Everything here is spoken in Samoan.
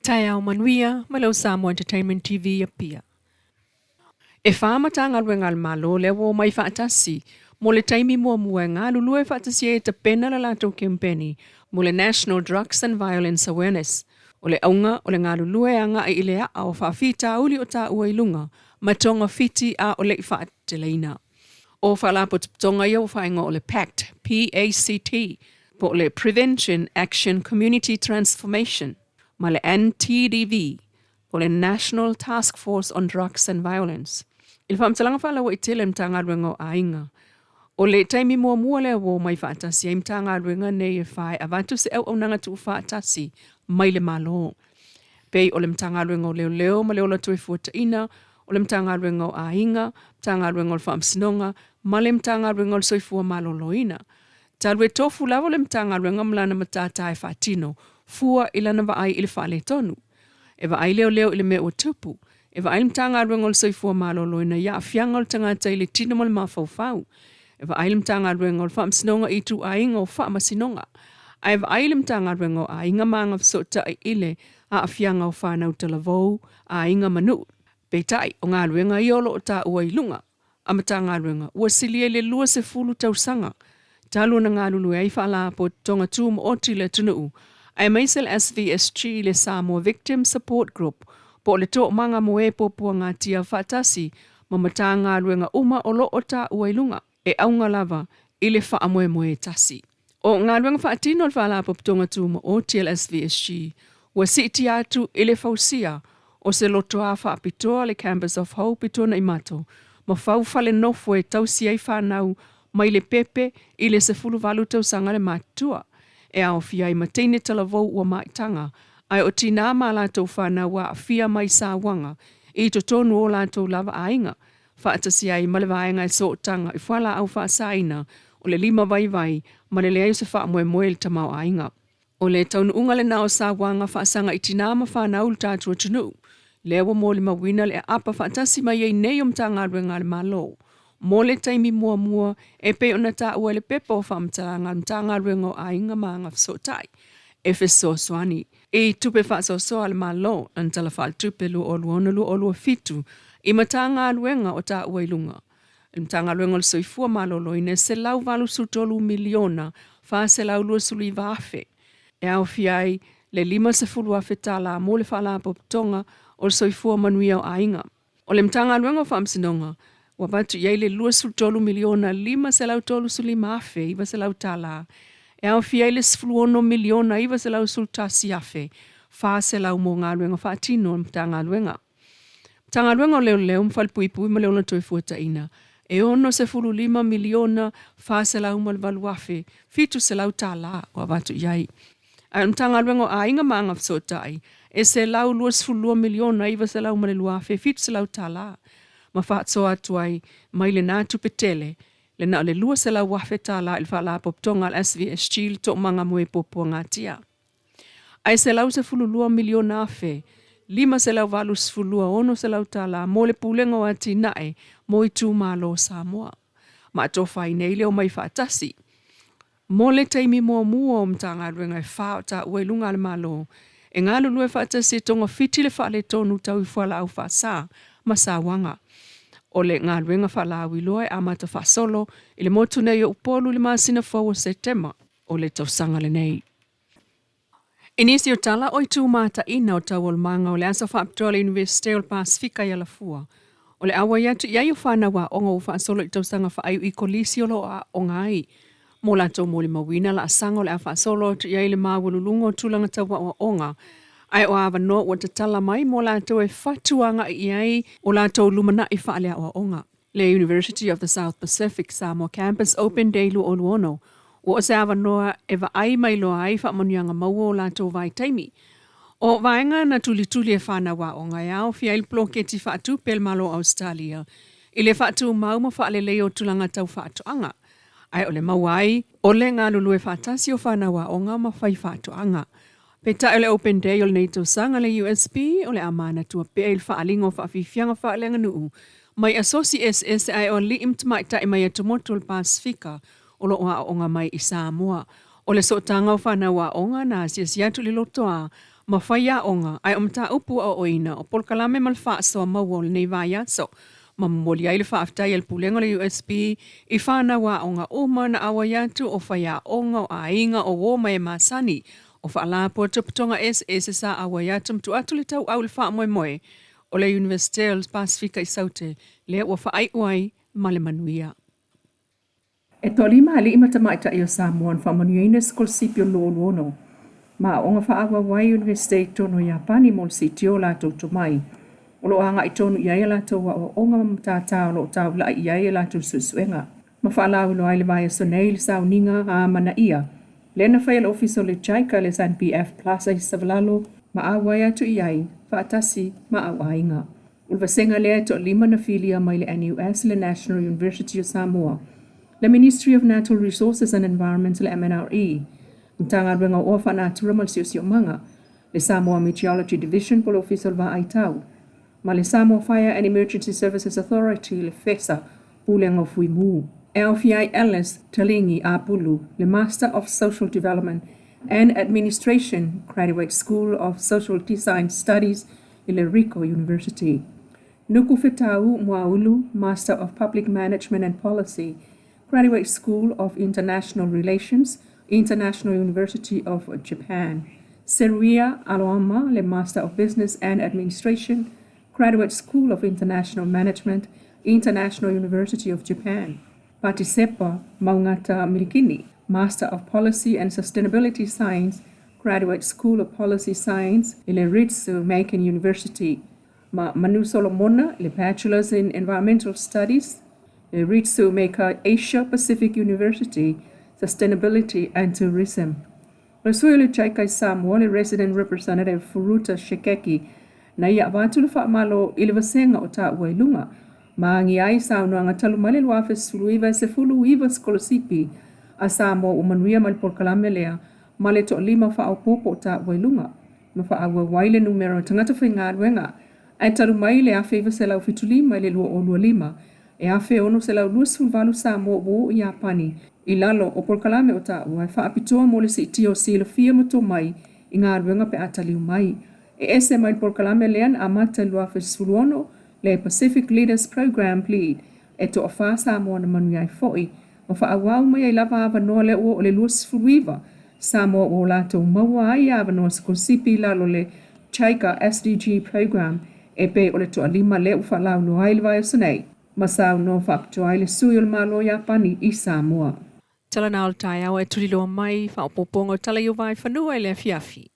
Taeao manuia mai lau Samoa Entertainment TV Apia. E fa Matagaluega a le Malo lea ua omai faatasi mo le taimi muamua e galulue faatasi ai e tapena le latou kempeni mo le National Drugs and Violence Awareness. O le auga o le galulue e agai i le aa o faafitauli o taua i luga ma togafiti a o le i faateleina. O faalapotopotoga ia ua faaigoa o le PACT, PACT, po o le Prevention Action Community Transformation, ma le NTDV, po o le National Task Force on Drugs and Violence. I le faamatalaga faalauaitele a le Matagaluega o Aiga, o le taimi muamua lea ua omai faatasi ai Matagaluega nei e fa e avatu se auaunaga tuufaatasi mai le Malo. Pei o le Matagaluega o Leoleo ma le Ola Toefuataina, o le Matagaluega o Aiga, Matagaluega o le Faamasinoga ma le Matagaluega o le Soifua Maloloina. Talu e tofu lava le Matagaluega ma lana matata e faatino, fua i lana vaai i le faaletonu. E vaai leoleo i le mea ua tupu. E vaai le Matagaluega o le Soifua Maloloina i aafiaga o le tagata i le tino ma le mafaufau. E vaai le Matagaluega o le Faamasinoga i ituaiga o faamasinoga. Ae vaai le Matagaluega o Aiga ma Agafesootai i le aafiaga o fanau talavou, aiga ma nuu. Peitai, o galuega ia o lo o taua i luga a Matagaluega ua silia i le 20 tausaga talu ona galulue ai Faalapotopotoga Tumaoti i le atunuu, aemaise le SVSG, le Samoa Victim Support Group, po o le Toomaga mo e Puapuagatia faatasi ma Matagaluega uma o lo o taua i luga, e auga lava i le faamoemoe e tasi. O galuega faatino a le Faalapotopotoga Tumaoti a le SVSG ua siitia atu i le fausia o se lotoa faapitoa le Campus of Hope i Tuanaimato ma fau fale nofo e tausi ai fanau mai le pepe i le 18 tausaga le matutua, e aofia ai ma teine talavou ua maitaga, ae o tinā ma a latou fanau ua aafia mai sauaga i totonu o latou lava aiga, faatasi ai ma le vaega e sootaga i fualaau faasaina o le lima vaivai ma le leai o se faamoemoe i le tamaoaiga. O le taunuuga lena o sauaga faasaga i tinā ma fanau i le tatou atunuu, lea ua molimauina le aapa faatasi mai ai nei o Matagaluega a le Malo mo le taimi muamua e pei ona taua i le pepa o faamatalaga a le Matagaluega o Aiga ma Agafesootai e fesoasoani i tupe faasoasoa a le Malo lana Tala Faaletupe 2026/2027 i Matagaluega o taua i luga. I le Matagaluega o le Soifua Maloloina e $183 miliona 429 afe e aofia ai le $50 afe tala mo le Faalapotopotoga o le Soifua Manuia o Aiga. O le Matagaluega o Faamasinoga ua avatu i ai le $23 miliona 535 afe 900 tala e aofia ai le $16 miliona 911 afe 400 mo galuega faatino a le Matagaluega. Matagaluega o Leoleo ma Falepuipui ma le Ola Toefuataina, e $65 miliona 408 afe 700 tala ua avatu i ai. Ae o le Matagaluega o Aiga ma Agafesootai, e $122 miliona 902 afe 700 tala ma faasoa atu ai mai lena tupe tele le na o le $200 afe tala i le Faalapotopotoga a le SVSG le Toomaga mo e Puapuagatia. Ae $112 miliona afe 582 600 tala mo le Pulega o Atinae mo Itumalo o Samoa. Ma atofa ai nei le omai faatasi mo le taimi muamua o Matagaluega e fa o taua i luga a le Malo e galulue faatasi e togafiti le faaletonu tau i fualaau faasa ma sauaga. O le galuega faalauiloa e amata faasolo i le motu nei o Upolu i le masina fou o Setema o le tausaga lenei. I nisi o tala o itu mataina o taualumaga o le aso faapitoa a le Iunivesite o le Pasefika i Alafua, o le auai atu i ai o fanau aoga ua faasolo i tausaga faaiu i kolisi o lo o aooga ai mo latou molimauina laasaga o le a faasolo atu i ai le maualuluga o tulaga tau aoaoga ae o avanoa ua tatala mai mo latou e fatu agai i ai o latou lumanai faaleaoaoga. Le University of the South Pacific Samoa Campus Open Day 2026, ua o se avanoa e vaai mai loa ai faamanuiaga maua o latou vaitaimi. O vaega na tulituli e fanau aoga e aofia ai le poloketi faatupe a le Malo o Ausetalia i le faatumau ma faaleleia o tulaga tau faatoaga, ae o le maua ai o le galulue faatasi o fanau aoga ma fai faatoaga. Peitai o le Open Day o lenei tausaga le USB o le a manatua pea i le faaaliga o faafiafiaga faaleaganuu mai asosi eseese ae o alii ma tamaitai mai atumotu o le Pasefika o lo o aooga mai i Samoa. O le sootaga o fanau aoga na asiasi atu i le lotoa ma faiaoga, ae o mataupu aoaoina o polokalame ma le faasoa maua o lenei vaiaso, ma momoli ai le faafetai a le Pulega o le USP i fanau aoga uma na auai atu, o faiaoga, o aiga, o uō ma e masani, o faalapotopotoga eseese sa auai atu ma tuu atu le tauau i le faamoemoe o le Iunivesite o le Pasefika i Saute, lea ua faaiu ai ma le manuia. E toalima alii ma tamaitai o Samoa na faamanuiaina i sikolasipi o le 2026 ma aoaoga faaauau ai i Iunivesite i totonu o Iapani mo le siitia o latou tomai o lo o agai tonu i ai a latou aoaoga ma matata o lo o taulai i ai a latou suesuega, ma faalauiloa ai le vaiaso nei i le sauniga amanaia lea na faia e le Ofisa o le JICA le SNBF Plaza i Savalalo ma auai atu i ai faatasi ma auaiga. O le vasega lea e toalima na filia mai le NUS, le National University o Samoa, le Ministry of Natural Resources and Environment, le MNRE, Matagaluega o Oa Faanatura ma le Siosiomaga, le Samoa Meteorology Division po o le Ofisa o le Vaai Tau, ma le Samoa Fire and Emergency Services Authority, le FESA, Pulega o Fuimu. E aofia ai Alice Taligi Apulu, le Master of Social Development and Administration, Graduate School of Social Design Studies i le Ricoh University. Nukufetau Muaulu, Master of Public Management and Policy, Graduate School of International Relations, International University of Japan. Seruia Aloama, le Master of Business and Administration, Graduate School of International Management, International University of Japan. Patisepa Maungata Milikini, Master of Policy and Sustainability Science, Graduate School of Policy Science i le Ritsumeikan University. Ma Manu Solomona, le Bachelor's in Environmental Studies, le Ritsumeikan Asia Pacific University, Sustainability and Tourism. O le sui o le JICA i Samoa, le Resident Representative Furuta Shigeki, na ia avatu le faamalo i le vasega o taua i luga, ma agi ai saunoaga talu mai le 2019 e 19 sikolasipi a Samoa ua manuia mai le polokalame lea ma le toalima faaopoopo o taua i luga, ma faaauau ai le numera o tagata faigaluega, ae talu mai le 1975 i le 2025, e 1,628 Samoa ua o i Iapani i lalo o polokalame o taua e faapitoa mo le siitia o silafia ma tomai i galuega pe a taliu mai. E ese mai le polokalame lea na amata i le 2016, le Pacific Leaders Program, PLEAD, e toafa Samoa na manuia ai foi, ma faaauau mai ai lava avanoa lea ua oo i le 29 Samoa ua o latou maua ai avanoa sikolasipi i lalo o le JICA SDG Program, e pei o le toalima lea ua faalauiloa ai le vaiaso nei, ma saunoa faapitoa ai le sui o le Malo o Iapani i Samoa. Tala na o le taeao e tuliloa mai faaopoopoga o tala i o Vaefanua i le afiafi.